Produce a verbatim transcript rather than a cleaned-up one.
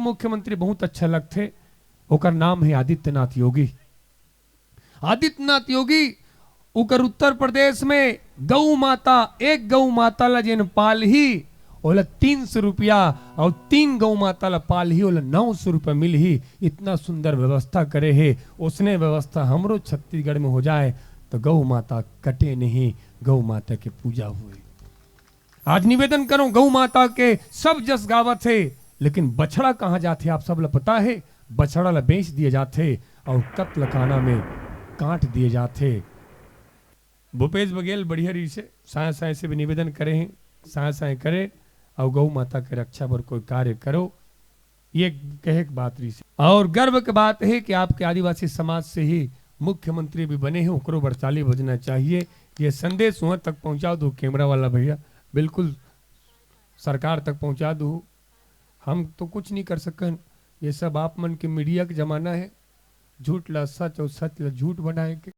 मुख्यमंत्री बहुत अच्छा लगथे, ओकर नाम हे आदित्यनाथ योगी। आदित्यनाथ योगी, ओकर उत्तर प्रदेश में गौ माता, एक गौ माता ला जेन पालही, ओला तीन सौ रुपया, अउ तीन गौ माता ला पालही, ओला नौ सौ रुपया मिलही। इतना सुंदर व्यवस्था करे हे। ओसने व्यवस्था हमरो छत्तीसगढ़ में हो जाए, तो गौ माता कटे नहीं, गौ माता के पूजा होए। आज निवेदन करो, गौ माता के सब जस गावत हे, लेकिन बछड़ा कहाँ जाथे, आप सब ला पता हे? बछड़ा ला बेच दिए जाथे अउ कत्लखाना में काट दिए जाथे। भूपेश बघेल बढ़िया रहिसे, साय साय से भी निवेदन करे हे, साय साय करे अउ गौ माता के रक्षा बर कोई कार्य करो, ये कहे के बात रहिसे। और गर्व के बात हे कि आपके आदिवासी समाज से ही मुख्यमंत्री भी बने हे, ओकरो बर ताली बजना चाहिए। ये संदेश वहाँ तक पहुँचा दो, कैमरा वाला भैया, बिल्कुल सरकार तक पहुँचा दो। हम तो कुछ नहीं कर सकन, ये सब आप मन के मीडिया के जमाना हे। झूठ ला सच और सच ला झूठ बनाए के।